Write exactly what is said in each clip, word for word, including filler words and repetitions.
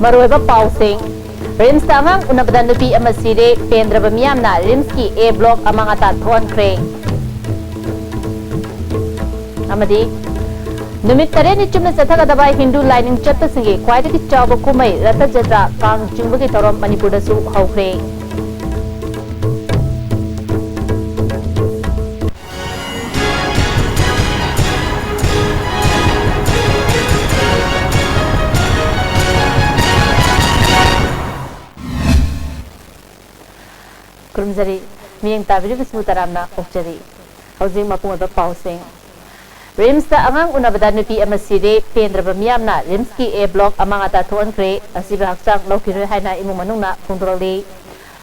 ꯃꯔꯨꯑꯣꯏꯕ ꯄꯥꯎꯁꯤꯡ꯫ ꯔꯤꯝꯁꯇ ꯑꯉꯥꯡ ꯎꯅꯕꯗ ꯅꯨꯄꯤ ꯑꯃ ꯁꯤꯔꯦ, ꯄꯦꯟꯗ꯭ꯔꯕ ꯃꯤꯌꯥꯝꯅ ꯔꯤꯝꯁꯀꯤ A block ꯑꯃꯥꯡ ꯑꯇꯥ ꯊꯣꯛꯍꯟꯈ꯭ꯔꯦ꯫ ꯑꯃꯗꯤ ꯅꯨꯃꯤꯠ ꯇꯔꯦꯠꯅꯤ ꯆꯨꯞꯅ ꯆꯠꯊꯒꯗꯕ ꯍꯤꯟꯗꯨ ꯂꯥꯏꯅꯤꯡ ꯆꯠꯄꯁꯤꯡꯒꯤ ꯈ꯭ꯋꯥꯏꯗꯒꯤ ꯆꯥꯎꯕ ꯀꯨꯝꯍꯩ ꯔꯊ ꯖꯇ꯭ꯔꯥ ꯀꯥꯡ ꯆꯤꯡꯕꯒꯤ ꯊꯧꯔꯝ ꯃꯅꯤꯄꯨꯔꯗꯁꯨ ꯍꯧꯈ꯭ꯔꯦ꯫ ꯈꯨꯔꯨꯝꯖꯔꯤ꯫ ꯃꯤꯠꯌꯦꯡ ꯇꯥꯕꯤꯔꯤꯕꯁꯤꯕꯨ ꯇꯔꯥꯝꯅ ꯑꯣꯛꯆꯔꯤ꯫ ꯍꯧꯖꯤꯛ ꯃꯄꯨꯡ ꯑꯣꯏꯕ ꯄꯥꯎꯁꯤꯡ꯫ ꯔꯤꯝꯁꯇ ꯑꯉꯥꯡ ꯎꯅꯕꯗ ꯅꯨꯄꯤ ꯑꯃ ꯁꯤꯔꯦ꯫ ꯄꯦꯟꯗ꯭ꯔꯕ ꯃꯤꯌꯥꯝꯅ ꯔꯤꯝꯁꯀꯤ A block ꯑꯃꯥꯡ ꯑꯇꯥ ꯊꯣꯛꯍꯟꯈ꯭ꯔꯦ꯫ ꯑꯁꯤꯕ ꯍꯛꯆꯥꯡ ꯂꯧꯈꯤꯔꯣꯏ ꯍꯥꯏꯅ ꯏꯃꯨꯡ ꯃꯅꯨꯡꯅ ꯐꯣꯡꯗꯣꯔꯛꯂꯤ꯫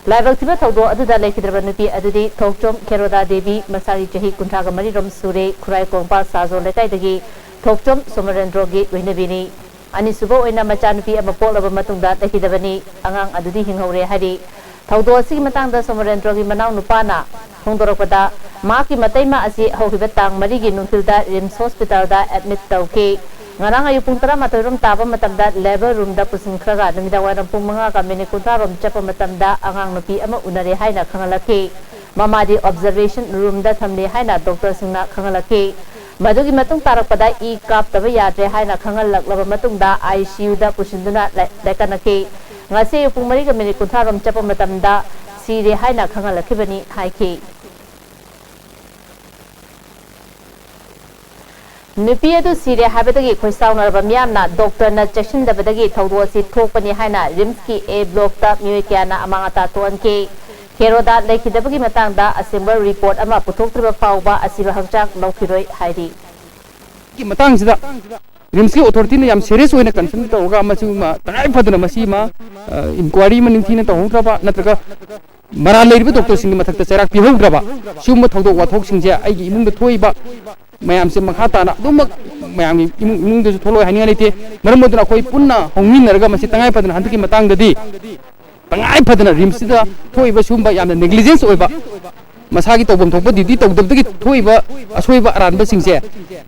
ꯂꯥꯏꯕꯛ ꯊꯤꯕ ꯊꯧꯗꯣꯛ ꯑꯗꯨꯗ ꯂꯩꯈꯤꯗ꯭ꯔꯕ ꯅꯨꯄꯤ ꯑꯗꯨꯗꯤ ꯊꯣꯛꯆꯣꯝ ꯈꯦꯔꯣꯗꯥ ꯗꯦꯕꯤ, ꯃꯁꯥꯒꯤ ꯆꯍꯤ ꯀꯨꯟꯊ꯭ꯔꯥꯒ ꯃꯔꯤꯔꯣꯝ ꯁꯨꯔꯦ, ꯈꯨꯔꯥꯏ ꯀꯣꯡꯄꯥꯜ ꯁꯥꯖꯣ ꯂꯩꯀꯥꯏꯗꯒꯤ ꯊꯣꯛꯆꯣꯝ ꯁꯣꯃꯣꯔꯦꯟꯗ꯭ꯔꯣꯒꯤ ꯂꯣꯏꯅꯕꯤꯅꯤ꯫ ꯑꯅꯤꯁꯨꯕ ꯑꯣꯏꯅ ꯃꯆꯥꯅꯨꯄꯤ ꯑꯃ ꯄꯣꯛꯂꯕ ꯃꯇꯨꯡꯗ ꯂꯩꯈꯤꯗꯕꯅꯤ꯫ ꯑꯉꯥꯡ ꯑꯗꯨꯗꯤ ꯍꯤꯡꯍꯧꯔꯦ ꯍꯥꯏꯔꯤ꯫ ꯊꯧꯗꯣꯛ ꯑꯁꯤꯒꯤ ꯃꯇꯥꯡꯗ ꯁꯣꯃꯣꯔꯦꯟꯗ꯭ꯔꯣꯒꯤ ꯃꯅꯥꯎ ꯅꯨꯄꯥꯅ ꯐꯣꯡꯗꯣꯔꯛꯄꯗ, ꯃꯍꯥꯛꯀꯤ ꯃꯇꯩꯃ ꯑꯁꯤ ꯍꯧꯈꯤꯕ ꯇꯥꯡ ꯃꯔꯤꯒꯤ ꯅꯨꯡꯊꯤꯜꯗ ꯔꯤꯝꯁ ꯍꯣꯁꯄꯤꯇꯥꯜꯗ ꯑꯦꯗꯃꯤꯠ ꯇꯧꯈꯤ꯫ ꯉꯔꯥꯡ ꯑꯌꯨꯛ ꯄꯨꯡ ꯇꯔꯥꯃꯥꯊꯣꯏ ꯔꯣꯝ ꯇꯥꯕ ꯃꯇꯝꯗ ꯂꯦꯕꯔ ꯔꯨꯝꯗ ꯄꯨꯁꯤꯟꯈ꯭ꯔꯒ ꯅꯨꯃꯤꯗꯥꯡ ꯋꯥꯏꯔꯝ ꯄꯨꯡ ꯃꯉꯥꯒ ꯃꯤꯅꯤꯠ ꯀꯨꯟꯊ꯭ꯔꯥ ꯔꯣꯝ ꯆꯠꯄ ꯃꯇꯝꯗ ꯑꯉꯥꯡ ꯅꯨꯄꯤ ꯑꯃ ꯎꯅꯔꯦ ꯍꯥꯏꯅ ꯈꯪꯍꯜꯂꯛꯈꯤ꯫ ꯃꯃꯥꯗꯤ ꯑꯣꯕꯖꯔꯕꯦꯁꯟ ꯔꯨꯝꯗ ꯊꯝꯂꯤ ꯍꯥꯏꯅ ꯗꯣꯛꯇꯔꯁꯤꯡꯅ ꯈꯪꯍꯜꯂꯛꯈꯤ꯫ ꯃꯗꯨꯒꯤ ꯃꯇꯨꯡ ꯇꯥꯔꯛꯄꯗ ꯏ ꯀꯥꯞꯇꯕ ꯌꯥꯗ꯭ꯔꯦ ꯍꯥꯏꯅ ꯈꯪꯍꯜꯂꯛꯂꯕ ꯃꯇꯨꯡꯗ ICUꯗ ꯄꯨꯁꯤꯟꯗꯨꯅ ꯂꯩ-, ꯂꯩꯀꯠꯅꯈꯤ꯫ ꯉꯁꯤ ꯑꯌꯨꯛ ꯄꯨꯡ ꯃꯔꯤꯒ ꯃꯤꯅꯤꯠ ꯀꯨꯟꯊ꯭ꯔꯥ ꯔꯣꯝ ꯆꯠꯄ ꯃꯇꯝꯗ ꯁꯤꯔꯦ ꯍꯥꯏꯅ ꯈꯪꯍꯜꯂꯛꯈꯤꯕꯅꯤ ꯍꯥꯏꯈꯤ꯫ ꯅꯨꯄꯤ ꯑꯗꯨ ꯁꯤꯔꯦ ꯍꯥꯏꯕꯗꯒꯤ ꯈꯣꯏꯁꯥꯎꯅꯔꯕ ꯃꯤꯌꯥꯝꯅ ꯗꯣꯛꯇꯔꯅ ꯆꯦꯛꯁꯤꯟꯗꯕꯗꯒꯤ ꯊꯧꯗꯣꯛ ꯑꯁꯤ ꯊꯣꯛꯄꯅꯤ ꯍꯥꯏꯅ ꯔꯤꯝꯁꯀꯤ A blockꯇ ꯃꯤꯑꯣꯏ ꯀꯌꯥꯅ ꯑꯃꯥꯡ ꯑꯇꯥ ꯊꯣꯛꯍꯟꯈꯤ꯫ ꯈꯦꯔꯣꯗꯥ ꯂꯩꯈꯤꯗꯕꯒꯤ ꯃꯇꯥꯡꯗ ꯑꯁꯦꯡꯕ ꯔꯤꯄꯣꯔꯠ ꯑꯃ ꯄꯨꯊꯣꯛꯇ꯭ꯔꯤꯕ ꯐꯥꯎꯕ ꯑꯁꯤꯕ ꯍꯛꯆꯥꯡ ꯂꯧꯈꯤꯔꯣꯏ ꯍꯥꯏꯔꯤ꯫ ꯒꯤ ꯃꯇꯥꯡꯁꯤꯗ ꯔꯤꯝꯁꯀꯤ ꯑꯣꯊꯣꯔꯤꯇꯤꯅ ꯌꯥꯝ ꯁꯦꯔꯤꯌꯁ ꯑꯣꯏꯅ ꯀꯟꯁꯔꯟ ꯇꯧꯔꯒ ꯃꯁꯤꯒꯨꯝꯕ ꯇꯉꯥꯏ ꯐꯗꯅ ꯃꯁꯤ ꯑꯃ, ꯑ, ꯏꯟꯀ꯭ꯋꯥꯏꯔꯤ ꯑꯃ ꯅꯤꯡꯊꯤꯅ ꯇꯧꯍꯧꯗ꯭ꯔꯕ ꯅꯠꯇ꯭ꯔꯒ ꯃꯔꯥꯜ ꯂꯩꯔꯤꯕ ꯗꯣꯛꯇꯔꯁꯤꯡꯒꯤ ꯃꯊꯛꯇ ꯆꯩꯔꯥꯛ ꯄꯤꯍꯧꯗ꯭ꯔꯕ ꯁꯤꯒꯨꯝꯕ ꯊꯧꯗꯣꯛ ꯋꯥꯊꯣꯛꯁꯤꯡꯁꯦ ꯑꯩꯒꯤ ꯏꯃꯨꯡꯗ ꯊꯣꯛꯏꯕ ꯃꯌꯥꯝꯁꯦ ꯃꯈꯥ ꯇꯥꯅ ꯑꯗꯨꯃꯛ ꯃꯌꯥꯝꯒꯤ ꯏꯃꯨꯡ, ꯏꯃꯨꯡꯗꯁꯨ ꯊꯣꯛꯂꯛꯑꯣꯏ ꯍꯥꯏꯅꯤꯡꯉꯥꯏ ꯂꯩꯇꯦ꯫ ꯃꯔꯝ ꯑꯗꯨꯅ ꯑꯩꯈꯣꯏ ꯄꯨꯟꯅ ꯍꯧꯃꯤꯟꯅꯔꯒ ꯃꯁꯤ ꯇꯉꯥꯏ ꯐꯗꯅ ꯍꯟꯗꯛꯀꯤ ꯃꯇꯥꯡꯗꯗꯤ ꯇꯉꯥꯏ ꯐꯗꯅ ꯔꯤꯝꯁꯁꯤꯗ ꯊꯣꯛꯏꯕ ꯁꯤꯒꯨꯝꯕ ꯌꯥꯝꯅ ꯅꯦꯒ꯭ꯂꯤꯖꯦꯟꯁ ꯑꯣꯏꯕ ꯃꯁꯥꯒꯤ ꯇꯧꯐꯝ ꯊꯣꯛꯄ duty ꯇꯧꯗꯕꯗꯒꯤ ꯊꯣꯛꯏꯕ ꯑꯁꯣꯏꯕ ꯑꯔꯥꯟꯕꯁꯤꯡꯁꯦ,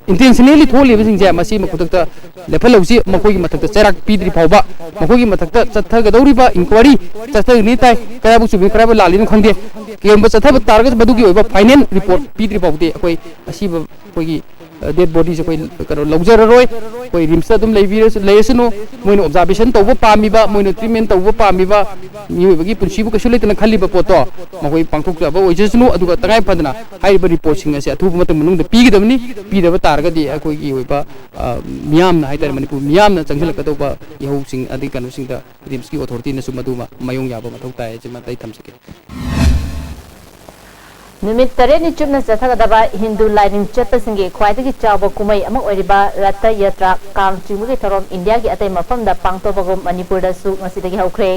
intentionally ꯊꯣꯛꯍꯜꯂꯤꯕꯁꯤꯡꯁꯦ, ꯃꯁꯤ ꯃꯈꯨꯗꯛꯇ ꯂꯦꯞꯍꯜꯍꯧꯁꯤ꯫ ꯃꯈꯣꯏꯒꯤ ꯃꯊꯛꯇ ꯆꯩꯔꯥꯛ ꯄꯤꯗ꯭ꯔꯤ ꯐꯥꯎꯕ, ꯃꯈꯣꯏꯒꯤ ꯃꯊꯛꯇ ꯆꯠꯊꯒꯗꯧꯔꯤꯕ inquiry ꯆꯠꯊꯒꯅꯤ ꯇꯥꯏ꯫ ꯀꯗꯥꯏꯕꯨ ꯆꯨꯝꯃꯤ, ꯀꯗꯥꯏꯕꯨ ꯂꯥꯜꯂꯤꯅꯣ ꯈꯪꯗꯦ꯫ ꯀꯩꯒꯨꯝꯕ ꯆꯠꯊꯕ ꯇꯥꯔꯒꯁꯨ ꯃꯗꯨꯒꯤ ꯑꯣꯏꯕ final report ꯄꯤꯗ꯭ꯔꯤ ꯐꯥꯎꯕꯗꯤ ꯑꯩꯈꯣꯏ ꯑꯁꯤꯕ ꯑꯩꯈꯣꯏꯒꯤ, ꯑ, dead bodies ꯑꯩꯈꯣꯏ ꯀꯩꯅꯣ ꯂꯧꯖꯔꯔꯣꯏ꯫ ꯑꯩꯈꯣꯏ RIMSꯇ ꯑꯗꯨꯝ ꯂꯩꯕꯤꯔꯁꯨ, ꯂꯩꯔꯁꯅꯨ꯫ ꯃꯣꯏꯅ observation ꯇꯧꯕ ꯄꯥꯝꯃꯤꯕ, ꯃꯣꯏꯅ treatment ꯇꯧꯕ ꯄꯥꯝꯃꯤꯕ, ꯃꯤꯑꯣꯏꯕꯒꯤ ꯄꯨꯟꯁꯤꯕꯨ ꯀꯩꯁꯨ ꯂꯩꯇꯅ ꯈꯜꯂꯤꯕ ꯄꯣꯠꯇꯣ ꯃꯈꯣꯏ ꯄꯥꯡꯊꯣꯛꯆꯕ ꯑꯣꯏꯖꯁꯅꯨ꯫ ꯑꯗꯨꯒ ꯇꯉꯥꯏ ꯐꯗꯅ ꯍꯥꯏꯔꯤꯕ reportꯁꯤꯡ ꯑꯁꯦ ꯑꯊꯨꯕ ꯃꯇꯝ ꯃꯅꯨꯡꯗ ꯄꯤꯒꯗꯕꯅꯤ꯫ ꯄꯤꯗꯕ ꯇꯥꯔꯒꯗꯤ ꯑꯩꯈꯣꯏꯒꯤ ꯑꯣꯏꯕ, ꯑ, ꯃꯤꯌꯥꯝꯅ ꯍꯥꯏꯇꯥꯔꯦ, ꯃꯅꯤꯄꯨꯔ ꯃꯤꯌꯥꯝꯅ ꯆꯪꯁꯤꯜꯂꯛꯀꯗꯧꯕ ꯏꯍꯧꯁꯤꯡ ꯑꯗꯩ ꯀꯩꯅꯣꯁꯤꯡꯗ RIMSꯀꯤ authorityꯅꯁꯨ ꯃꯗꯨꯃ ꯃꯥꯌꯣꯡ ꯌꯥꯕ ꯃꯊꯧ ꯇꯥꯏ ꯍꯥꯏꯁꯤꯃ ꯑꯩ ꯊꯝꯖꯒꯦ꯫ ꯅꯨꯃꯤꯠ ꯇꯔꯦꯠꯅꯤ ꯆꯨꯞꯅ ꯆꯠꯊꯒꯗꯕ ꯍꯤꯟꯗꯨ ꯂꯥꯏꯅꯤꯡ ꯆꯠꯄꯁꯤꯡꯒꯤ ꯈ꯭ꯋꯥꯏꯗꯒꯤ ꯆꯥꯎꯕ ꯀꯨꯝꯍꯩ ꯑꯃ ꯑꯣꯏꯔꯤꯕ ꯔꯊ ꯌꯥꯇ꯭ꯔꯥ ꯀꯥꯡ ꯆꯤꯡꯕꯒꯤ ꯊꯧꯔꯝ ꯏꯟꯗꯤꯌꯥꯒꯤ ꯑꯇꯩ ꯃꯐꯝꯗ ꯄꯥꯡꯊꯣꯛꯄꯒꯨꯝ ꯃꯅꯤꯄꯨꯔꯗꯁꯨ ꯉꯁꯤꯗꯒꯤ ꯍꯧꯈ꯭ꯔꯦ꯫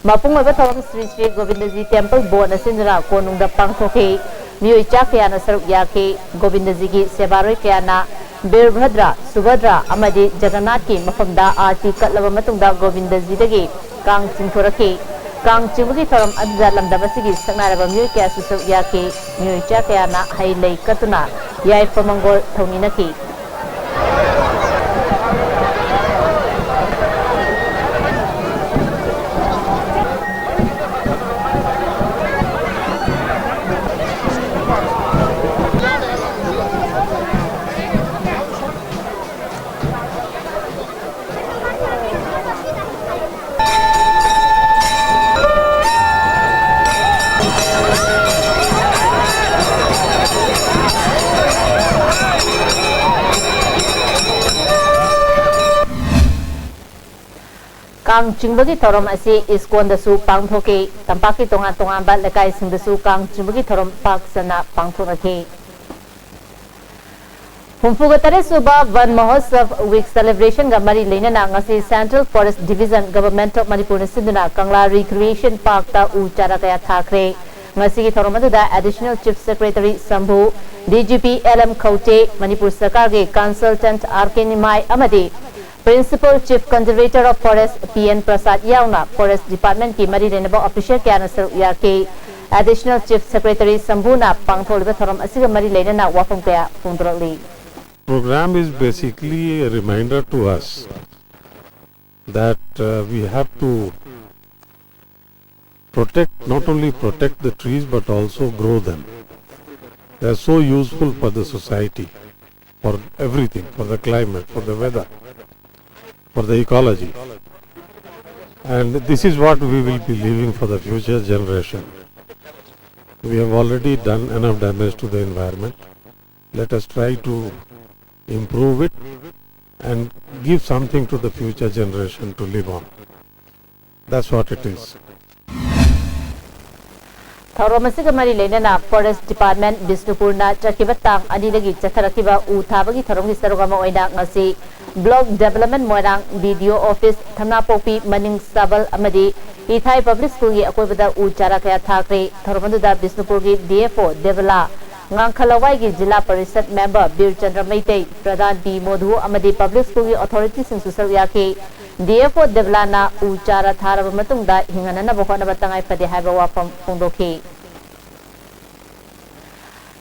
ꯃꯄꯨꯡ ꯑꯣꯏꯕ ꯊꯧꯔꯝ ꯁ꯭ꯔꯤ ꯁ꯭ꯔꯤ ꯒꯣꯕꯤꯟꯗꯖꯤ ꯇꯦꯝꯄꯜ ꯕꯣꯔꯗꯅ ꯁꯤꯟꯗꯨꯅ ꯀꯣꯅꯨꯡꯗ ꯄꯥꯡꯊꯣꯛꯈꯤ꯫ ꯃꯤꯑꯣꯏ ꯆꯥ ꯀꯌꯥꯅ ꯁꯔꯨꯛ ꯌꯥꯈꯤ꯫ ꯒꯣꯕꯤꯟꯗꯖꯤꯒꯤ ꯁꯦꯕꯥꯔꯣꯏ ꯀꯌꯥꯅ ꯕꯤꯔꯚꯗ꯭ꯔ, ꯁꯨꯚꯗ꯭ꯔ ꯑꯃꯗꯤ ꯖꯒꯟꯅꯥꯊꯀꯤ ꯃꯐꯝꯗ ꯑꯥꯔꯇꯤ ꯀꯠꯂꯕ ꯃꯇꯨꯡꯗ ꯒꯣꯕꯤꯟꯗꯖꯤꯗꯒꯤ ꯀꯥꯡ ꯆꯤꯡꯊꯣꯔꯛꯈꯤ꯫ ꯀꯥꯡ ꯆꯤꯡꯕꯒꯤ ꯊꯧꯔꯝ ꯑꯗꯨꯗ ꯂꯝꯗꯝ ꯑꯁꯤꯒꯤ ꯁꯛꯅꯥꯏꯔꯕ ꯃꯤꯑꯣꯏ ꯀꯌꯥꯁꯨ ꯁꯔꯨꯛ ꯌꯥꯈꯤ꯫ ꯃꯤꯑꯣꯏ ꯆꯥ ꯀꯌꯥꯅ ꯍꯩ ꯂꯩ ꯀꯠꯇꯨꯅ ꯌꯥꯏꯐ ꯃꯪꯒꯣꯜ ꯊꯧꯅꯤꯅꯈꯤ꯫ ꯀꯥꯡ ꯆꯤꯡꯕꯒꯤ ꯊꯧꯔꯝ ꯑꯁꯤ ꯏꯁꯀꯣꯟꯗꯁꯨ ꯄꯥꯡꯊꯣꯛꯈꯤ꯫ ꯇꯝꯄꯥꯛꯀꯤ ꯇꯣꯉꯥꯟ ꯇꯣꯉꯥꯟꯕ ꯂꯩꯀꯥꯏꯁꯤꯡꯗꯁꯨ ꯀꯥꯡ ꯆꯤꯡꯕꯒꯤ ꯊꯧꯔꯝ ꯄꯥꯛ ꯁꯟꯅ ꯄꯥꯡꯊꯣꯛꯅꯈꯤ꯫ ꯍꯨꯝꯐꯨꯒ ꯇꯔꯦꯠ ꯁꯨꯕ ꯚꯟ ꯃꯍꯣꯠꯁꯕ ꯋꯤꯛ ꯁꯦꯂꯦꯕ꯭ꯔꯦꯁꯟꯒ ꯃꯔꯤ ꯂꯩꯅꯅ ꯉꯁꯤ Central Forest Division, Government of ꯃꯅꯤꯄꯨꯔꯅ ꯁꯤꯟꯗꯨꯅ ꯀꯪꯂꯥ Recreation Parkꯇ ꯎ ꯆꯥꯔꯥ ꯀꯌꯥ ꯊꯥꯈ꯭ꯔꯦ꯫ ꯉꯁꯤꯒꯤ ꯊꯧꯔꯝ ꯑꯗꯨꯗ Additional Chief Secretary ꯁꯝꯚꯨ, DGP L M ꯈꯧꯇꯦ, Manipur ꯁꯔꯀꯥꯔꯒꯤ Consultant R K ꯅꯤꯃꯥꯏ ꯑꯃꯗꯤ Principal Chief Conservator of Forest P N Prasad ꯌꯥꯎꯅ Forest Departmentꯀꯤ ꯃꯔꯤ ꯂꯩꯅꯕ official ꯀꯌꯥꯅ ꯁꯔꯨꯛ ꯌꯥꯈꯤ꯫ Additional Chief Secretary ꯁꯝꯕꯨꯅ ꯄꯥꯡꯊꯣꯛꯂꯤꯕ ꯊꯧꯔꯝ ꯑꯁꯤꯒ ꯃꯔꯤ ꯂꯩꯅꯅ ꯋꯥꯐꯝ ꯀꯌꯥ ꯐꯣꯡꯗꯣꯔꯛꯂꯤ꯫ Program is basically a reminder to us that uh, we have to protect, not only protect the trees but also grow them. They are so useful for the society, for everything, for the climate, for the weather, for the ecology. And this is what we will be leaving for the future generation. We have already done enough damage to the environment. Let us try to improve it and give something to the future generation to live on. That's what it is. ꯊꯧꯔꯝ ꯑꯁꯤꯒ ꯃꯔꯤ ꯂꯩꯅꯅ Forest Department ꯕꯤꯁꯅꯨꯄꯨꯔꯅ ꯆꯠꯈꯤꯕ ꯇꯥꯡ ꯑꯅꯤꯗꯒꯤ ꯆꯠꯊꯔꯛꯈꯤꯕ ꯎ ꯊꯥꯕꯒꯤ ꯊꯧꯔꯝꯒꯤ ꯁꯔꯨꯛ ꯑꯃ ꯑꯣꯏꯅ ꯉꯁꯤ Block Development ꯃꯣꯏꯔꯥꯡ, B D O Office, ꯊꯝꯅꯥꯄꯣꯛꯄꯤ ꯃꯅꯤꯡ ꯁꯥꯕꯜ ꯑꯃꯗꯤ ꯏꯊꯥꯏ Public Schoolꯒꯤ ꯑꯀꯣꯏꯕꯗ ꯎ ꯆꯥꯔꯥ ꯀꯌꯥ ꯊꯥꯈ꯭ꯔꯦ꯫ ꯊꯧꯔꯝ ꯑꯗꯨꯗ ꯕꯤꯁꯅꯨꯄꯨꯔꯒꯤ D F O ꯗꯦꯕꯂꯥ, ꯉꯥꯡꯈ ꯂꯋꯥꯏꯒꯤ ꯖꯤꯂꯥ ꯄꯔꯤꯁꯠ member ꯕꯤꯔꯆꯟꯗ꯭ꯔ ꯃꯩꯇꯩ, ꯄ꯭ꯔꯙꯥꯟ ꯕꯤ ꯃꯣꯙꯨ ꯑꯃꯗꯤ Public Schoolꯒꯤ authorityꯁꯤꯡꯁꯨ ꯁꯔꯨꯛ ꯌꯥꯈꯤ꯫ D F O ꯗꯦꯕꯂꯥꯅ ꯎ ꯆꯥꯔꯥ ꯊꯥꯔꯕ ꯃꯇꯨꯡꯗ ꯍꯤꯡꯍꯟꯅꯅꯕ ꯍꯣꯠꯅꯕ ꯇꯉꯥꯏ ꯐꯗꯦ ꯍꯥꯏꯕ ꯋꯥꯐꯝ ꯐꯣꯡꯗꯣꯛꯈꯤ꯫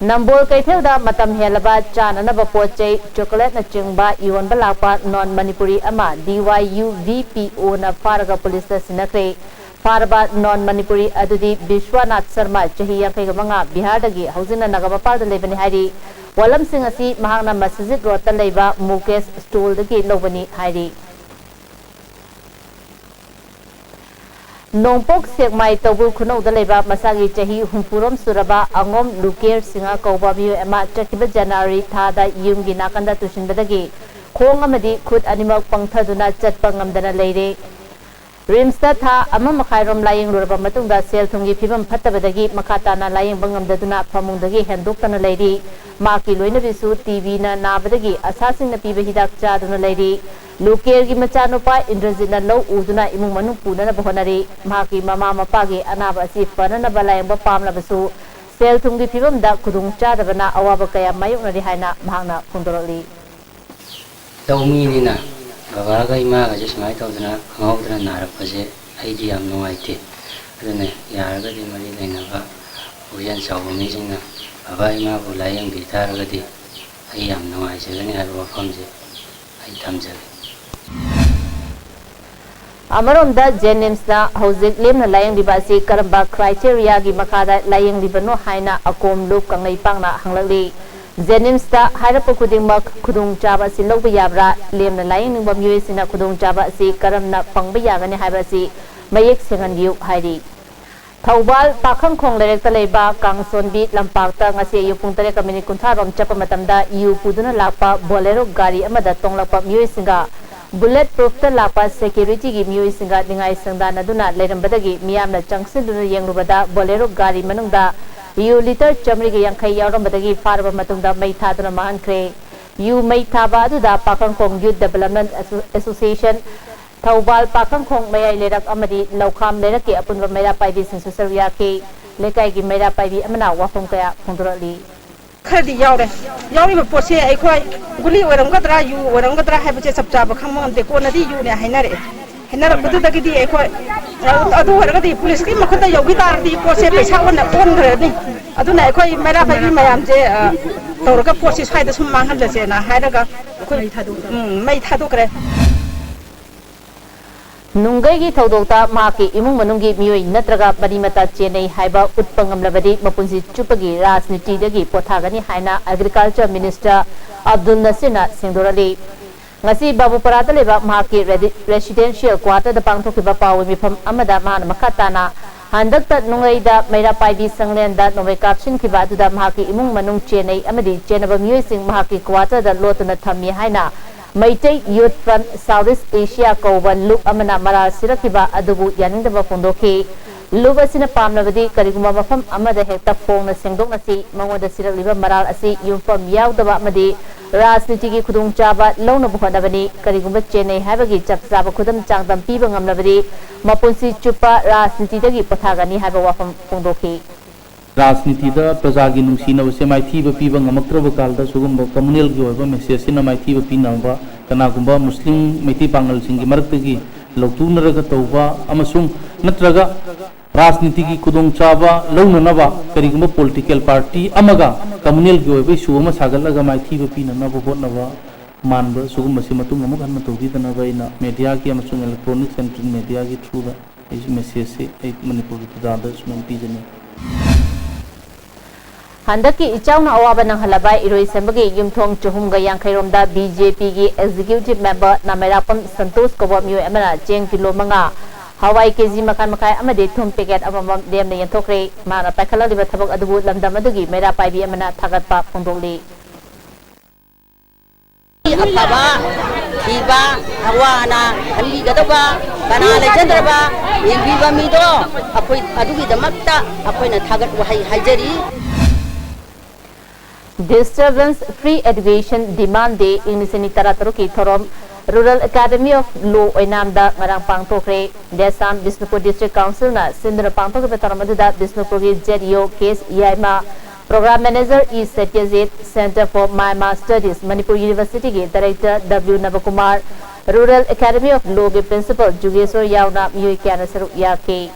ꯅꯝꯕꯣꯜ ꯀꯩꯊꯦꯜꯗ ꯃꯇꯝ ꯍꯦꯜꯂꯕ ꯆꯥꯅꯅꯕ ꯄꯣꯠ ꯆꯩ, ꯆꯣꯀꯣꯂꯦꯠꯅꯆꯤꯡꯕ ꯌꯣꯟꯕ ꯂꯥꯛꯄ non Manipuri ꯑꯃ D Y U V P Oꯅ ꯐꯥꯔꯒ ꯄꯨꯂꯤꯁꯇ ꯁꯤꯟꯅꯈ꯭ꯔꯦ꯫ ꯐꯥꯔꯕ non Manipuri ꯑꯗꯨꯗꯤ ꯕꯤꯁ꯭ꯋꯥꯅꯥꯊ ꯁꯔꯃ, ꯆꯍꯤ ꯌꯥꯡꯈꯩꯒ ꯃꯉꯥ, ꯕꯤꯍꯥꯔꯗꯒꯤ ꯍꯧꯖꯤꯛꯅ ꯅꯥꯒꯥꯃꯄꯥꯜꯗ ꯂꯩꯕꯅꯤ ꯍꯥꯏꯔꯤ꯫ ꯄꯣꯠꯂꯝꯁꯤꯡ ꯑꯁꯤ ꯃꯍꯥꯛꯅ ꯃꯁꯖꯤꯗ ꯔꯣꯗꯇ ꯂꯩꯕ ꯃꯨꯀꯦꯁ ꯁ꯭ꯇꯣꯜꯗꯒꯤ ꯂꯧꯕꯅꯤ ꯍꯥꯏꯔꯤ꯫ ꯅꯣꯡꯄꯣꯛ ꯁꯦꯛꯃꯥꯏ ꯇꯧꯕꯨꯜ ꯈꯨꯅꯧꯗ ꯂꯩꯕ ꯃꯁꯥꯒꯤ ꯆꯍꯤ ꯍꯨꯝꯐꯨꯔꯣꯝ ꯁꯨꯔꯕ ꯑꯉꯣꯝ ꯂꯨꯀꯦꯔ ꯁꯤꯡꯍ ꯀꯧꯕ ꯃꯤꯑꯣꯏ ꯑꯃ ꯆꯠꯈꯤꯕ ꯖꯅꯋꯥꯔꯤ ꯊꯥꯗ ꯌꯨꯝꯒꯤ ꯅꯥꯀꯟꯗ ꯇꯨꯁꯤꯟꯕꯗꯒꯤ ꯈꯣꯡ ꯑꯃꯗꯤ ꯈꯨꯠ ꯑꯅꯤꯃꯛ ꯄꯪꯊꯗꯨꯅ ꯆꯠꯄ ꯉꯝꯗꯅ ꯂꯩꯔꯦ꯫ ꯔꯤꯝꯁꯇ ꯊꯥ ꯑꯃ ꯃꯈꯥꯏꯔꯣꯝ ꯂꯥꯌꯦꯡꯂꯨꯔꯕ ꯃꯇꯨꯡꯗ ꯁꯦꯜ ꯊꯨꯝꯒꯤ ꯐꯤꯕꯝ ꯐꯠꯇꯕꯗꯒꯤ ꯃꯈꯥ ꯇꯥꯅ ꯂꯥꯌꯦꯡꯕ ꯉꯝꯗꯗꯨꯅ ꯐꯃꯨꯡꯗꯒꯤ ꯍꯦꯟꯗꯣꯛꯇꯅ ꯂꯩꯔꯤ꯫ ꯃꯍꯥꯛꯀꯤ ꯂꯣꯏꯅꯕꯤꯁꯨ ꯇꯤ ꯕꯤꯅ ꯅꯥꯕꯗꯒꯤ ꯑꯁꯥꯁꯤꯡꯅ ꯄꯤꯕ ꯍꯤꯗꯥꯛ ꯆꯥꯗꯨꯅ ꯂꯩꯔꯤ꯫ ꯂꯨꯀꯦꯔꯒꯤ ꯃꯆꯥꯅꯨꯄꯥ ꯏꯟꯗ꯭ꯔꯖꯤꯠꯅ ꯂꯧ ꯎꯗꯨꯅ ꯏꯃꯨꯡ ꯃꯅꯨꯡ ꯄꯨꯅꯅꯕ ꯍꯣꯠꯅꯔꯤ꯫ ꯃꯍꯥꯛꯀꯤ ꯃꯃꯥ ꯃꯄꯥꯒꯤ ꯑꯅꯥꯕ ꯑꯁꯤ ꯐꯅꯅꯕ ꯂꯥꯌꯦꯡꯕ ꯄꯥꯝꯂꯕꯁꯨ ꯁꯦꯜ ꯊꯨꯝꯒꯤ ꯐꯤꯕꯝꯗ ꯈꯨꯗꯣꯡ ꯆꯥꯗꯕꯅ ꯑꯋꯥꯕ ꯀꯌꯥ ꯃꯥꯌꯣꯛꯅꯔꯤ ꯍꯥꯏꯅ ꯃꯍꯥꯛꯅ ꯐꯣꯡꯗꯣꯔꯛꯂꯤ꯫ ꯂꯧꯃꯤꯅꯤꯅ ꯕꯕꯥꯒ ꯏꯃꯥꯒꯁꯦ ꯁꯨꯃꯥꯏꯅ ꯇꯧꯗꯅ ꯈꯪꯍꯧꯗꯅ ꯅꯥꯔꯛꯄꯁꯦ ꯑꯩꯗꯤ ꯌꯥꯝ ꯅꯨꯡꯉꯥꯏꯇꯦ꯫ ꯑꯗꯨꯅ ꯌꯥꯔꯒꯗꯤ ꯃꯔꯤ ꯂꯩꯅꯕ ꯄꯨꯛꯆꯦꯜ ꯆꯥꯎꯕ ꯃꯤꯁꯤꯡꯅ ꯕꯕꯥ ꯏꯃꯥꯕꯨ ꯂꯥꯏꯌꯦꯡꯕꯤ ꯇꯥꯔꯒꯗꯤ ꯑꯩ ꯌꯥꯝ ꯅꯨꯡꯉꯥꯏꯖꯒꯅꯤ ꯍꯥꯏꯕ ꯋꯥꯐꯝꯁꯦ ꯑꯩ ꯊꯝꯖꯒꯦ꯫ ꯑꯃꯔꯣꯝꯗ, ꯖꯦꯅꯤꯝꯁꯅ ꯍꯧꯖꯤꯛ ꯂꯦꯝꯅ ꯂꯥꯌꯦꯡꯂꯤꯕ ꯑꯁꯤ ꯀꯔꯝꯕ ꯀ꯭ꯔꯥꯏꯇꯦꯔꯤꯌꯥꯒꯤ ꯃꯈꯥꯗ ꯂꯥꯌꯦꯡꯂꯤꯕꯅꯣ ꯍꯥꯏꯅ ꯑꯀꯣꯝ ꯂꯨꯞ ꯀꯪꯂꯩꯄꯥꯛꯅ ꯍꯪꯂꯛꯂꯤ꯫ ꯖꯦꯅꯤꯝꯁꯇ ꯍꯥꯏꯔꯛꯄ ꯈꯨꯗꯤꯡꯃꯛ ꯈꯨꯗꯣꯡꯆꯥꯕ ꯑꯁꯤ ꯂꯧꯕ ꯌꯥꯕ꯭ꯔꯥ? ꯂꯦꯝꯅ ꯂꯥꯌꯦꯡꯅꯤꯡꯕ ꯃꯤꯑꯣꯏꯁꯤꯡꯅ ꯈꯨꯗꯣꯡꯆꯥꯕ ꯑꯁꯤ ꯀꯔꯝꯅ ꯐꯪꯕ ꯌꯥꯒꯅꯤ ꯍꯥꯏꯕ ꯑꯁꯤ ꯃꯌꯦꯛ ꯁꯦꯡꯍꯟꯕꯤꯌꯨ ꯍꯥꯏꯔꯤ꯫ ꯊꯧꯕꯥꯜ ꯄꯥꯈꯪꯈꯣꯡ ꯂꯩꯔꯛꯇ ꯂꯩꯕ ꯀꯥꯡꯁꯣꯟꯕꯤ ꯂꯝꯄꯥꯛꯇ ꯉꯁꯤ ꯑꯌꯨꯛ ꯄꯨꯡ ꯇꯔꯦꯠꯀ ꯃꯤꯅꯤꯠ ꯀꯨꯟꯊ꯭ꯔꯥ ꯔꯣꯝ ꯆꯠꯄ ꯃꯇꯝꯗ ꯌꯨ ꯄꯨꯗꯨꯅ ꯂꯥꯛꯄ ꯕꯣꯂꯦꯔꯣ ꯒꯥꯔꯤ ꯑꯃꯗ ꯇꯣꯡꯂꯛꯄ ꯃꯤꯑꯣꯏꯁꯤꯡꯒ ꯕꯨꯂꯦꯠ ꯄ꯭ꯔꯨꯐꯇ ꯂꯥꯛꯄ ꯁꯦꯀ꯭ꯌꯨꯔꯤꯇꯤꯒꯤ ꯃꯤꯑꯣꯏꯁꯤꯡꯒ ꯅꯤꯡꯉꯥꯏ ꯁꯪꯗꯥꯅꯗꯨꯅ ꯂꯩꯔꯝꯕꯗꯒꯤ ꯃꯤꯌꯥꯝꯅ ꯆꯪꯁꯤꯟꯗꯨꯅ ꯌꯦꯡꯂꯨꯕꯗ ꯕꯣꯂꯦꯔꯣ ꯒꯥꯔꯤ ꯃꯅꯨꯡꯗ ꯌꯨ ꯂꯤꯇꯔ ꯆꯥꯃꯔꯤꯒ ꯌꯥꯡꯈꯩ ꯌꯥꯎꯔꯝꯕꯗꯒꯤ ꯐꯥꯔꯕ ꯃꯇꯨꯡꯗ ꯃꯩ ꯊꯥꯗꯨꯅ ꯃꯥꯡꯍꯟꯈ꯭ꯔꯦ꯫ ꯌꯨ ꯃꯩ ꯊꯥꯕ ꯑꯗꯨꯗ ꯄꯥꯈꯪꯈꯣꯡ ꯌꯨꯠ ꯗꯦꯕꯂꯞꯃꯦꯟ ꯑꯦꯁꯣ-, ꯑꯦꯁꯣꯁꯤꯌꯦꯁꯟ, ꯊꯧꯕꯥꯜ ꯄꯥꯈꯪꯈꯣꯡ ꯃꯌꯥꯏ ꯂꯩꯔꯛ ꯑꯃꯗꯤ ꯂꯧꯈꯥꯝ ꯂꯩꯔꯛꯀꯤ ꯑꯄꯨꯟꯕ ꯃꯩꯔꯥ ꯄꯥꯏꯕꯤꯁꯤꯡꯁꯨ ꯁꯔꯨꯛ ꯌꯥꯈꯤ꯫ ꯂꯩꯀꯥꯏꯒꯤ ꯃꯩꯔꯥ ꯄꯥꯏꯕꯤ ꯑꯃꯅ ꯋꯥꯐꯝ ꯀꯌꯥ ꯐꯣꯡꯗꯣꯔꯛꯂꯤ꯫ ꯈꯔꯗꯤ ꯌꯥꯎꯔꯦ꯫ ꯌꯥꯎꯔꯤꯕ ꯄꯣꯠꯁꯦ ꯑꯩꯈꯣꯏ ꯒꯨꯂꯤ ꯑꯣꯏꯔꯝꯒꯗ꯭ꯔꯥ, ꯌꯨ ꯑꯣꯏꯔꯝꯒꯗ꯭ꯔꯥ ꯍꯥꯏꯕꯁꯦ ꯆꯞ ꯆꯥꯕ ꯈꯪꯕ ꯉꯝꯗꯦ꯫ ꯀꯣꯟꯅꯗꯤ ꯌꯨꯅꯦ ꯍꯥꯏꯅꯔꯛꯑꯦ꯫ ꯍꯥꯏꯅꯔꯛꯄꯗꯨꯗꯒꯤꯗꯤ ꯑꯩꯈꯣꯏ, ꯑꯗꯨ ꯑꯣꯏꯔꯒꯗꯤ ꯄꯨꯂꯤꯁꯀꯤ ꯃꯈꯨꯠꯇ ꯌꯧꯈꯤ ꯇꯥꯔꯗꯤ ꯄꯣꯠꯁꯦ ꯄꯩꯁꯥ ꯑꯣꯟꯅ ꯑꯣꯟꯈ꯭ꯔꯅꯤ꯫ ꯑꯗꯨꯅ ꯑꯩꯈꯣꯏ ꯃꯩꯔꯥ ꯄꯥꯏꯕꯤ ꯃꯌꯥꯝꯁꯦ, ꯑ, ꯇꯧꯔꯒ ꯄꯣꯠꯁꯤ ꯁ꯭ꯋꯥꯏꯗ ꯁꯨꯝ ꯃꯥꯡꯍꯜꯂꯁꯦꯅ ꯍꯥꯏꯔꯒ ꯑꯩꯈꯣꯏ, ꯎꯝ, ꯃꯩ ꯊꯥꯗꯣꯛꯈ꯭ꯔꯦ꯫ ꯅꯨꯡꯒꯩꯒꯤ ꯊꯧꯗꯣꯛꯇ ꯃꯍꯥꯛꯀꯤ ꯏꯃꯨꯡ ꯃꯅꯨꯡꯒꯤ ꯃꯤꯑꯣꯏ ꯅꯠꯇ꯭ꯔꯒ ꯃꯔꯤ ꯃꯇꯥ ꯆꯦꯟꯅꯩ ꯍꯥꯏꯕ ꯎꯠꯄ ꯉꯝꯂꯕꯗꯤ ꯃꯄꯨꯟꯁꯤ ꯆꯨꯞꯄꯒꯤ ꯔꯥꯖꯅꯤꯇꯤꯗꯒꯤ ꯄꯣꯊꯥꯒꯅꯤ ꯍꯥꯏꯅ Agriculture Minister ꯑꯕꯗꯨꯜ ꯅꯁꯤꯔꯅ ꯁꯦꯡꯗꯣꯔꯛꯂꯤ꯫ ꯉꯁꯤ ꯕꯥꯕꯨꯄꯔꯥꯗ ꯂꯩꯕ ꯃꯍꯥꯛꯀꯤ ꯔꯦꯗꯤ-, residential quarterꯗ ꯄꯥꯡꯊꯣꯛꯈꯤꯕ ꯄꯥꯎꯒꯤ ꯃꯤꯐꯝ ꯑꯃꯗ ꯃꯍꯥꯛꯅ ꯃꯈꯥ ꯇꯥꯅ ꯍꯟꯗꯛꯇ ꯅꯨꯡꯉꯩꯗ ꯃꯩꯔꯥ ꯄꯥꯏꯕꯤ ꯁꯪꯂꯦꯟꯗ ꯅꯣꯡꯃꯩ ꯀꯥꯞꯁꯤꯟꯈꯤꯕ ꯑꯗꯨꯗ ꯃꯍꯥꯛꯀꯤ ꯏꯃꯨꯡ ꯃꯅꯨꯡ ꯆꯦꯟꯅꯩ ꯑꯃꯗꯤ ꯆꯦꯟꯅꯕ ꯃꯤꯑꯣꯏꯁꯤꯡ ꯃꯍꯥꯛꯀꯤ quarterꯗ ꯂꯣꯠꯇꯨꯅ ꯊꯝꯃꯤ ꯍꯥꯏꯅ Meitei Youth Front South East Asia ꯀꯧꯕ ꯂꯨꯞ ꯑꯃꯅ ꯃꯔꯥꯜ ꯁꯤꯔꯛꯈꯤꯕ ꯑꯗꯨꯕꯨ ꯌꯥꯅꯤꯡꯗꯕ ꯐꯣꯡꯗꯣꯛꯈꯤ꯫ ꯂꯨꯞ ꯑꯁꯤꯅ ꯄꯥꯝꯂꯕꯗꯤ ꯀꯔꯤꯒꯨꯝꯕ ꯃꯐꯝ ꯑꯃꯗ ꯍꯦꯛꯇ ꯐꯣꯡꯅ ꯁꯦꯡꯗꯣꯛꯅꯁꯤ, ꯃꯉꯣꯟꯗ ꯁꯤꯔꯛꯂꯤꯕ ꯃꯔꯥꯜ ꯑꯁꯤ ꯌꯨꯝꯐꯝ ꯌꯥꯎꯗꯕ ꯑꯃꯗꯤ ꯔꯥꯖꯅꯤꯇꯤꯒꯤ ꯈꯨꯗꯣꯡꯆꯥꯕ ꯂꯧꯅꯕ ꯍꯣꯠꯅꯕꯅꯤ, ꯀꯔꯤꯒꯨꯝꯕ ꯆꯦꯟꯅꯩ ꯍꯥꯏꯕꯒꯤ ꯆꯞ ꯆꯥꯕ ꯈꯨꯗꯝ ꯆꯥꯡꯗꯝ ꯄꯤꯕ ꯉꯝꯂꯕꯗꯤ ꯃꯄꯨꯟꯁꯤ ꯆꯨꯞꯄ ꯔꯥꯖꯅꯤꯇꯤꯗꯒꯤ ꯄꯣꯊꯥꯒꯅꯤ ꯍꯥꯏꯕ ꯋꯥꯐꯝ ꯐꯣꯡꯗꯣꯛꯈꯤ꯫ ꯔꯥꯖꯅꯤꯇꯤꯗ ꯄ꯭ꯔꯖꯥꯒꯤ ꯅꯨꯡꯁꯤꯅꯕꯁꯦ ꯃꯥꯏꯊꯤꯕ ꯄꯤꯕ ꯉꯝꯃꯛꯇ꯭ꯔꯕ ꯀꯥꯟꯗ ꯁꯤꯒꯨꯝꯕ communalꯒꯤ ꯑꯣꯏꯕ messageꯁꯤꯅ ꯃꯥꯏꯊꯤꯕ ꯄꯤꯅꯕ ꯀꯅꯥꯒꯨꯝꯕ ꯃꯨꯁꯂꯤꯝ ꯃꯩꯇꯩ ꯄꯥꯉꯜꯁꯤꯡꯒꯤ ꯃꯔꯛꯇꯒꯤ ꯂꯧꯊꯣꯛꯅꯔꯒ ꯇꯧꯕ ꯑꯃꯁꯨꯡ ꯅꯠꯇ꯭ꯔꯒ ꯔꯥꯖꯅꯤꯇꯤꯒꯤ ꯈꯨꯗꯣꯡꯆꯥꯕ ꯂꯧꯅꯅꯕ ꯀꯔꯤꯒꯨꯝꯕ ꯄꯣꯂꯤꯇꯤꯀꯦꯜ ꯄꯥꯔꯇꯤ ꯑꯃꯒ ꯀꯝꯃꯨꯅꯦꯜꯒꯤ ꯑꯣꯏꯕ ꯏꯁꯨ ꯑꯃ ꯁꯥꯒꯠꯂꯒ ꯃꯥꯏꯊꯤꯕ ꯄꯤꯅꯅꯕ ꯍꯣꯠꯅꯕ ꯃꯥꯟꯕ ꯁꯤꯒꯨꯝꯕꯁꯤ ꯃꯇꯨꯡ ꯑꯃꯨꯛ ꯍꯟꯅ ꯇꯧꯕꯤꯗꯅꯕ ꯑꯩꯅ ꯃꯦꯗꯤꯌꯥꯒꯤ ꯑꯃꯁꯨꯡ electronics and print mediaꯒꯤ throughꯗ ꯑꯩꯁꯨ messageꯁꯤ ꯑꯩ ꯃꯅꯤꯄꯨꯔꯒꯤ ꯄ꯭ꯔꯖꯥꯗ ꯁꯨꯃꯥꯏꯅ ꯄꯤꯖꯅꯤꯡꯏ꯫ ꯍꯟꯗꯛꯀꯤ ꯏꯆꯥꯎꯅ ꯑꯋꯥꯕ ꯅꯪꯍꯜꯂꯕ ꯏꯔꯣꯏꯁꯦꯝꯕꯒꯤ ꯌꯨꯝꯊꯣꯡ ꯆꯍꯨꯝꯒ ꯌꯥꯡꯈꯩ ꯔꯣꯝꯗ BJPꯒꯤ executive member ꯅꯥꯃꯩꯔꯥꯛꯄꯝ ꯁꯟꯇꯣꯁ ꯀꯧꯕ ꯃꯤꯑꯣꯏ ꯑꯃꯅ ꯆꯦꯡ ꯀꯤꯂꯣ ꯃꯉꯥ, ꯍꯋꯥꯏ KG ꯃꯈꯥꯏ ꯃꯈꯥꯏ ꯑꯃꯗꯤ ꯊꯨꯝ packet ꯑꯃꯃꯝ ꯂꯦꯝꯅ ꯌꯦꯟꯊꯣꯛꯈ꯭ꯔꯦ꯫ ꯃꯍꯥꯛꯅ ꯄꯥꯏꯈꯠꯂꯛꯂꯤꯕ ꯊꯕꯛ ꯑꯗꯨꯕꯨ ꯂꯝꯗꯝ ꯑꯗꯨꯒꯤ ꯃꯩꯔꯥ ꯄꯥꯏꯕꯤ ꯑꯃꯅ ꯊꯥꯒꯠꯄ ꯐꯣꯡꯗꯣꯛꯂꯤ꯫ ꯑꯐꯕ ꯊꯤꯕ, ꯑꯋꯥ ꯑꯅꯥ ꯈꯟꯕꯤꯒꯗꯧꯕ, ꯀꯅꯥ ꯂꯩꯖꯗ꯭ꯔꯕ ꯌꯦꯡꯕꯤꯕ ꯃꯤꯗꯣ ꯑꯩꯈꯣꯏ ꯑꯗꯨꯒꯤꯗꯃꯛꯇ ꯑꯩꯈꯣꯏꯅ ꯊꯥꯒꯠ ꯋꯥꯍꯩ ꯍꯥꯏꯖꯔꯤ꯫ Disturbance Free Education Demand Day ꯏꯪ ꯂꯤꯁꯤꯡ ꯑꯅꯤ ꯇꯔꯥꯇꯔꯨꯛꯀꯤ ꯊꯧꯔꯝ Rural Academy of Law ꯑꯣꯏꯅꯥꯝꯗ ꯉꯔꯥꯡ ꯄꯥꯡꯊꯣꯛꯈ꯭ꯔꯦ꯫ ꯗꯦꯁꯥꯝ ꯕꯤꯁꯅꯨꯄꯨꯔ District Councilꯅ ꯁꯤꯟꯗꯨꯅ ꯄꯥꯡꯊꯣꯛꯈꯤꯕ ꯊꯧꯔꯝ ꯑꯗꯨꯗ ꯕꯤꯁꯅꯨꯄꯨꯔꯒꯤ ZEO K S Yaima, Program Manager E Satyajit, Center for Myanmar Studies Manipur Universityꯒꯤ Director W Nabakumar, Rural Academy of Lawꯒꯤ Principal ꯖꯨꯒꯦꯁꯣꯔ ꯌꯥꯎꯅ ꯃꯤꯑꯣꯏ ꯀꯌꯥꯅ ꯁꯔꯨꯛ ꯌꯥꯈꯤ꯫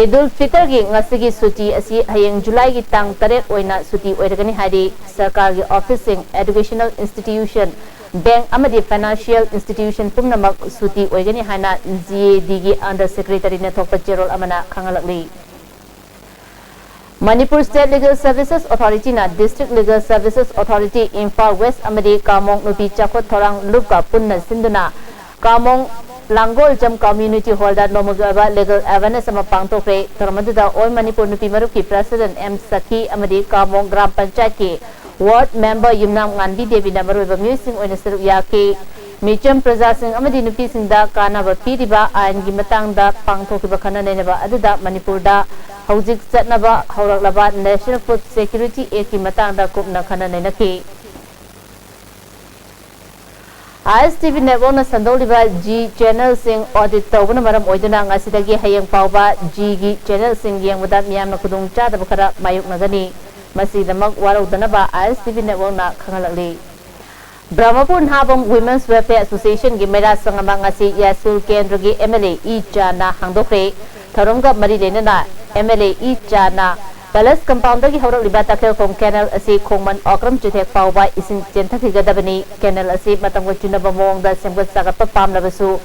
ꯏꯗ ꯎꯜ ꯐꯤꯇꯔꯒꯤ ꯉꯁꯤꯒꯤ ꯁꯨꯇꯤ ꯑꯁꯤ ꯍꯌꯦꯡ ꯖꯨꯂꯥꯏꯒꯤ ꯇꯥꯡ ꯇꯔꯦꯠ ꯑꯣꯏꯅ ꯁꯨꯇꯤ ꯑꯣꯏꯔꯒꯅꯤ ꯍꯥꯏꯔꯤ꯫ ꯁꯔꯀꯥꯔꯒꯤ officeꯁꯤꯡ, educational institution, bank ꯑꯃꯗꯤ financial institution ꯄꯨꯝꯅꯃꯛ ꯁꯨꯇꯤ ꯑꯣꯏꯒꯅꯤ ꯍꯥꯏꯅ GADꯒꯤ Under Secretaryꯅ ꯊꯣꯛꯄ ꯆꯦꯔꯣꯜ ꯑꯃꯅ ꯈꯪꯍꯜꯂꯛꯂꯤ꯫ Manipur State Legal Services Authorityꯅ District Legal Services Authority Imphal West ꯑꯃꯗꯤ ꯀꯥꯃꯣꯡ ꯅꯨꯄꯤ ꯆꯥꯎꯈꯠ ꯊꯧꯔꯥꯡ ꯂꯨꯞꯀ ꯄꯨꯟꯅ ꯁꯤꯟꯗꯨꯅ ꯀꯥꯃꯣꯡ ꯂꯥꯡꯒꯣꯜꯖꯝ Community Hallꯗ ꯅꯣꯡꯃꯒꯤ ꯑꯣꯏꯕ legal awareness ꯑꯃ ꯄꯥꯡꯊꯣꯛꯈ꯭ꯔꯦ꯫ ꯊꯧꯔꯝ ꯑꯗꯨꯗ All Manipur ꯅꯨꯄꯤ ꯃꯔꯨꯞꯀꯤ President ꯑꯦꯝ ꯁꯈꯤ ꯑꯃꯗꯤ ꯀꯥꯃꯣꯡ ꯒ꯭ꯔꯥꯝ ꯄꯟꯆꯥꯌꯠꯀꯤ Ward Member ꯌꯨꯝꯅꯥꯝ ꯉꯥꯟꯕꯤ ꯗꯦꯕꯤꯅ ꯃꯔꯨꯑꯣꯏꯕ ꯃꯤꯑꯣꯏꯁꯤꯡ ꯑꯣꯏꯅ ꯁꯔꯨꯛ ꯌꯥꯈꯤ꯫ ꯃꯤꯆꯝ ꯄ꯭ꯔꯖꯥꯁꯤꯡ ꯑꯃꯗꯤ ꯅꯨꯄꯤꯁꯤꯡꯗ ꯀꯥꯟꯅꯕ ꯄꯤꯔꯤꯕ ꯑꯥꯏꯟꯒꯤ ꯃꯇꯥꯡꯗ ꯄꯥꯡꯊꯣꯛꯈꯤꯕ ꯈꯟꯅ ꯅꯩꯅꯕ ꯑꯗꯨꯗ ꯃꯅꯤꯄꯨꯔꯗ ꯍꯧꯖꯤꯛ ꯆꯠꯅꯕ ꯍꯧꯔꯛꯂꯕ National Food Security Actꯀꯤ ꯃꯇꯥꯡꯗ ꯀꯨꯞꯅ ꯈꯟꯅ ꯅꯩꯅꯈꯤ꯫ ISTV networkꯅ ꯁꯟꯗꯣꯛꯂꯤꯕ G channelꯁꯤꯡ audit ꯇꯧꯕꯅ ꯃꯔꯝ ꯑꯣꯏꯗꯨꯅ ꯉꯁꯤꯗꯒꯤ ꯍꯌꯦꯡ ꯐꯥꯎꯕ Gꯒꯤ channelꯁꯤꯡ ꯌꯦꯡꯕꯗ ꯃꯤꯌꯥꯝꯅ ꯈꯨꯗꯣꯡꯆꯥꯗꯕ ꯈꯔ ꯃꯥꯌꯣꯛꯅꯒꯅꯤ꯫ ꯃꯁꯤꯒꯤꯗꯃꯛ ꯋꯥꯔꯧꯗꯅꯕ ISTV networkꯅ ꯈꯪꯍꯜꯂꯛꯂꯤ꯫ ꯕ꯭ꯔꯍꯃꯄꯨꯔ ꯅꯍꯥꯕꯝ Women's Welfare Associationꯒꯤ ꯃꯩꯔꯥ ꯁꯪ ꯑꯃ ꯉꯁꯤ ꯌꯥꯏꯁ꯭ꯀꯨꯜ ꯀꯦꯟꯗ꯭ꯔꯒꯤ MLA ꯏ ꯆꯥꯟꯅ ꯍꯥꯡꯗꯣꯛꯈ꯭ꯔꯦ꯫ ꯊꯧꯔꯝꯒ ꯃꯔꯤ ꯂꯩꯅꯅ MLA ꯏ ꯆꯥꯟꯅ Palace Compoundꯗꯒꯤ ꯍꯧꯔꯛꯂꯤꯕ ꯇꯈꯦꯜꯈꯣꯡ ꯀꯦꯅꯦꯜ ꯑꯁꯤ ꯈꯣꯡꯃꯟ ꯑꯣꯀ꯭ꯔꯝ ꯆꯨꯊꯦꯛ ꯐꯥꯎꯕ ꯏꯁꯤꯡ ꯆꯦꯟꯊꯈꯤꯒꯗꯕꯅꯤ꯫ ꯀꯦꯅꯦꯜ ꯑꯁꯤ ꯃꯇꯝꯒ ꯆꯨꯅꯕ ꯃꯑꯣꯡꯗ ꯁꯦꯝꯒꯠ ꯁꯥꯒꯠꯄ ꯄꯥꯝꯂꯕꯁꯨ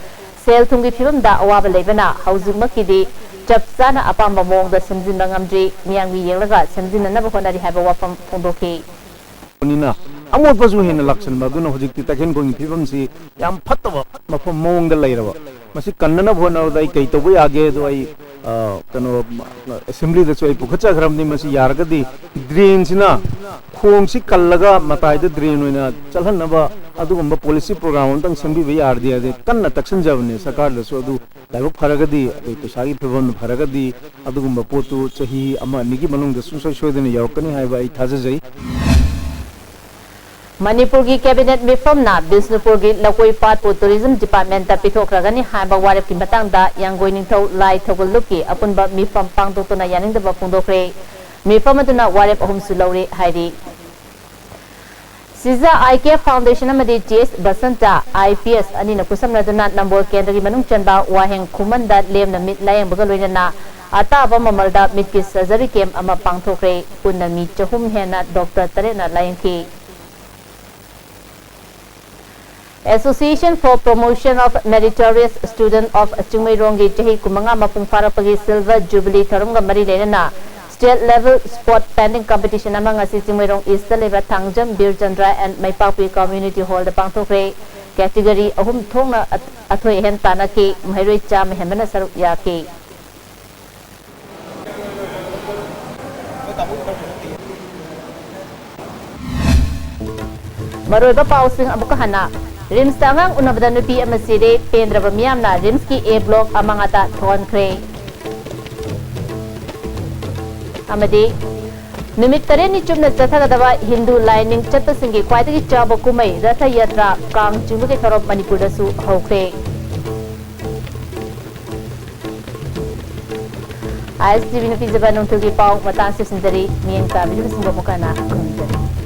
ꯁꯦꯜ ꯊꯨꯝꯒꯤ ꯐꯤꯕꯝꯗ ꯑꯋꯥꯕ ꯂꯩꯕꯅ ꯍꯧꯖꯤꯛꯃꯛꯀꯤꯗꯤ ꯆꯞ ꯆꯥꯅ ꯑꯄꯥꯝꯕ ꯃꯑꯣꯡꯗ ꯁꯦꯝꯖꯤꯟꯕ ꯉꯝꯗ꯭ꯔꯤ꯫ ꯃꯤꯌꯥꯝꯒꯤ ꯌꯦꯡꯂꯒ ꯁꯦꯝꯖꯤꯟꯅꯅꯕ ꯍꯣꯠꯅꯔꯤ ꯍꯥꯏꯕ ꯋꯥꯐꯝ ꯐꯣꯡꯗꯣꯛꯈꯤ꯫ ꯅꯤꯅ ꯑꯃꯣꯠꯄꯁꯨ ꯍꯦꯟꯅ ꯂꯥꯛꯁꯟꯕ꯫ ꯑꯗꯨꯅ ꯍꯧꯖꯤꯛꯇꯤ ꯇꯈꯦꯜꯈꯣꯡꯒꯤ ꯐꯤꯕꯝꯁꯤ ꯌꯥꯝ ꯐꯠꯇꯕ ꯃꯐꯝ ꯃꯑꯣꯡꯗ ꯂꯩꯔꯕ꯫ ꯃꯁꯤ ꯀꯟꯅꯅꯕ ꯍꯣꯠꯅꯕꯗ ꯑꯩ ꯀꯩ ꯇꯧꯕ ꯌꯥꯒꯦ ꯑꯗꯣ ꯑꯩ, ꯑ, ꯀꯩꯅꯣ, ꯑꯦꯁꯦꯝꯕ꯭ꯂꯤꯗꯁꯨ ꯑꯩ ꯄꯨꯈꯠꯆꯈ꯭ꯔꯕꯅꯤ꯫ ꯃꯁꯤ ꯌꯥꯔꯒꯗꯤ ꯗ꯭ꯔꯦꯟꯁꯤꯅ ꯈꯣꯡꯁꯤ ꯀꯜꯂꯒ ꯃꯇꯥꯏꯗ ꯗ꯭ꯔꯦꯟ ꯑꯣꯏꯅ ꯆꯠꯍꯟꯅꯕ ꯑꯗꯨꯒꯨꯝꯕ ꯄꯣꯂꯤꯁꯤ ꯄ꯭ꯔꯣꯒ꯭ꯔꯥꯝ ꯑꯃꯇꯪ ꯁꯦꯝꯕꯤꯕ ꯌꯥꯔꯗꯤ, ꯑꯗꯩ ꯀꯟꯅ ꯇꯛꯁꯤꯟꯖꯕꯅꯦ ꯁꯔꯀꯥꯔꯗꯁꯨ꯫ ꯑꯗꯨ ꯂꯥꯏꯕꯛ ꯐꯔꯒꯗꯤ, ꯑꯩꯈꯣꯏ ꯄꯩꯁꯥꯒꯤ ꯐꯤꯕꯝ ꯐꯔꯒꯗꯤ ꯑꯗꯨꯒꯨꯝꯕ ꯄꯣꯠꯇꯨ ꯆꯍꯤ ꯑꯃ ꯑꯅꯤꯒꯤ ꯃꯅꯨꯡꯗ ꯁꯨꯡꯁꯣꯏ ꯁꯣꯏꯗꯅ ꯌꯧꯔꯛꯀꯅꯤ ꯍꯥꯏꯕ ꯑꯩ ꯊꯥꯖꯖꯩ꯫ ꯃꯅꯤꯄꯨꯔꯒꯤ ꯀꯦꯕꯤꯅꯦꯠ ꯃꯤꯐꯝꯅ ꯕꯤꯁꯅꯨꯄꯨꯔꯒꯤ ꯂꯀꯣꯏ ꯄꯥꯠꯄꯨ ꯇꯨꯔꯤꯖꯝ ꯗꯤꯄꯥꯔꯠꯃꯦꯟꯇ ꯄꯤꯊꯣꯛꯈ꯭ꯔꯒꯅꯤ ꯍꯥꯏꯕ ꯋꯥꯔꯦꯞꯀꯤ ꯃꯇꯥꯡꯗ ꯌꯥꯡꯒꯣꯏ ꯅꯤꯡꯊꯧ ꯂꯥꯏ ꯊꯧꯒꯜ ꯂꯨꯞꯀꯤ ꯑꯄꯨꯟꯕ ꯃꯤꯐꯝ ꯄꯥꯡꯊꯣꯛꯇꯨꯅ ꯌꯥꯅꯤꯡꯗꯕ ꯐꯣꯡꯗꯣꯛꯈ꯭ꯔꯦ꯫ ꯃꯤꯐꯝ ꯑꯗꯨꯅ ꯋꯥꯔꯦꯞ ꯑꯍꯨꯝꯁꯨ ꯂꯧꯔꯦ ꯍꯥꯏꯔꯤ꯫ ꯁꯤꯖꯥ ꯑꯥꯏ ꯀꯦ ꯐꯥꯎꯟꯗꯦꯁꯟ ꯑꯃꯗꯤ T S Basanta I P S ꯑꯅꯤꯅ ꯈꯨꯠꯁꯝꯅꯗꯨꯅ ꯅꯝꯕꯣꯜ ꯀꯦꯟꯗ꯭ꯔꯒꯤ ꯃꯅꯨꯡ ꯆꯟꯕ ꯋꯥꯍꯦꯡ ꯈꯨꯃꯟꯗ ꯂꯦꯝꯅ ꯃꯤꯠ ꯂꯥꯌꯦꯡꯕꯒ ꯂꯣꯏꯅꯅ ꯑꯇꯥꯕ ꯃꯃꯜꯗ ꯃꯤꯠꯀꯤ ꯁꯔꯖꯔꯤ ꯀꯦꯝꯞ ꯑꯃ ꯄꯥꯡꯊꯣꯛꯈ꯭ꯔꯦ꯫ ꯄꯨꯟꯅ ꯃꯤ ꯆꯍꯨꯝ ꯍꯦꯟꯅ ꯗꯣꯛꯇꯔ ꯇꯔꯦꯠꯅ ꯂꯥꯌꯦꯡꯈꯤ꯫ Association for Promotion of Meritorious Student of ꯆꯤꯡꯃꯩꯔꯣꯡꯒꯤ ꯆꯍꯤ ꯀꯨꯟꯃꯉꯥ ꯃꯄꯨꯡ ꯐꯥꯔꯛꯄꯒꯤ ꯁꯤꯜꯚꯔ ꯖꯨꯕꯤꯂꯤ ꯊꯧꯔꯝꯒ ꯃꯔꯤ ꯂꯩꯅꯅ state level sport painting competition ꯑꯃ ꯉꯁꯤ ꯆꯤꯡꯃꯩꯔꯣꯡ ꯏꯁꯇ ꯂꯩꯕ ꯊꯥꯡꯖꯝ ꯕꯤꯔꯆꯟꯗ꯭ꯔ ꯑꯦꯟ ꯃꯩꯄꯥꯛꯄꯤ ꯀꯝꯃ꯭ꯌꯨꯅꯤꯇꯤ ꯍꯣꯜꯗ ꯄꯥꯡꯊꯣꯛꯈ꯭ꯔꯦ꯫ ꯀꯦꯇꯤꯒꯣꯔꯤ ꯑꯍꯨꯝ ꯊꯣꯛꯅ ꯑꯊꯣꯏ ꯑꯍꯦꯟ ꯇꯥꯟꯅꯈꯤ꯫ ꯃꯍꯩꯔꯣꯏ ꯆꯥꯝꯃ ꯍꯦꯟꯕꯅ ꯁꯔꯨꯛ ꯌꯥꯈꯤ꯫ ꯃꯔꯨꯑꯣꯏꯕ ꯄꯥꯎꯁꯤꯡ ꯑꯃꯨꯛꯀ ꯍꯟꯅ꯫ ꯔꯤꯝꯁꯇ ꯑꯉꯥꯡ ꯎꯅꯕꯗ ꯅꯨꯄꯤ ꯑꯃ ꯁꯤꯔꯦ꯫ ꯄꯦꯟꯗ꯭ꯔꯕ ꯃꯤꯌꯥꯝꯅ ꯔꯤꯝꯁꯀꯤ ꯑꯦ ꯕ꯭ꯂꯣꯛ ꯑꯃꯥꯡ ꯑꯇꯥ ꯊꯣꯛꯍꯟꯈ꯭ꯔꯦ꯫ ꯑꯃꯗꯤ ꯅꯨꯃꯤꯠ ꯇꯔꯦꯠꯅꯤ ꯆꯨꯞꯅ ꯆꯠꯊꯒꯗꯕ ꯍꯤꯟꯗꯨ ꯂꯥꯏꯅꯤꯡ ꯆꯠꯄꯁꯤꯡꯒꯤ ꯈ꯭ꯋꯥꯏꯗꯒꯤ ꯆꯥꯎꯕ ꯀꯨꯝꯍꯩ ꯔꯊ ꯌꯥꯇ꯭ꯔꯥ ꯀꯥꯡ ꯆꯤꯡꯕꯒꯤ ꯊꯧꯔꯝ ꯃꯅꯤꯄꯨꯔꯗꯁꯨ ꯍꯧꯈ꯭ꯔꯦ꯫ ꯑꯥꯏ ꯑꯦꯁ ꯇꯤ ꯚꯤꯅ ꯄꯤꯖꯕ ꯅꯣꯡꯊꯨꯒꯤ ꯄꯥꯎ ꯃꯇꯥꯡ ꯁꯤꯟꯖꯔꯤ꯫ ꯃꯤꯠꯌꯦꯡ ꯇꯥꯕꯤꯔꯤꯕꯁꯤꯡꯕꯨ ꯑꯃꯨꯛ ꯍꯟꯅ ꯈꯨꯔꯨꯝꯖꯔꯤ꯫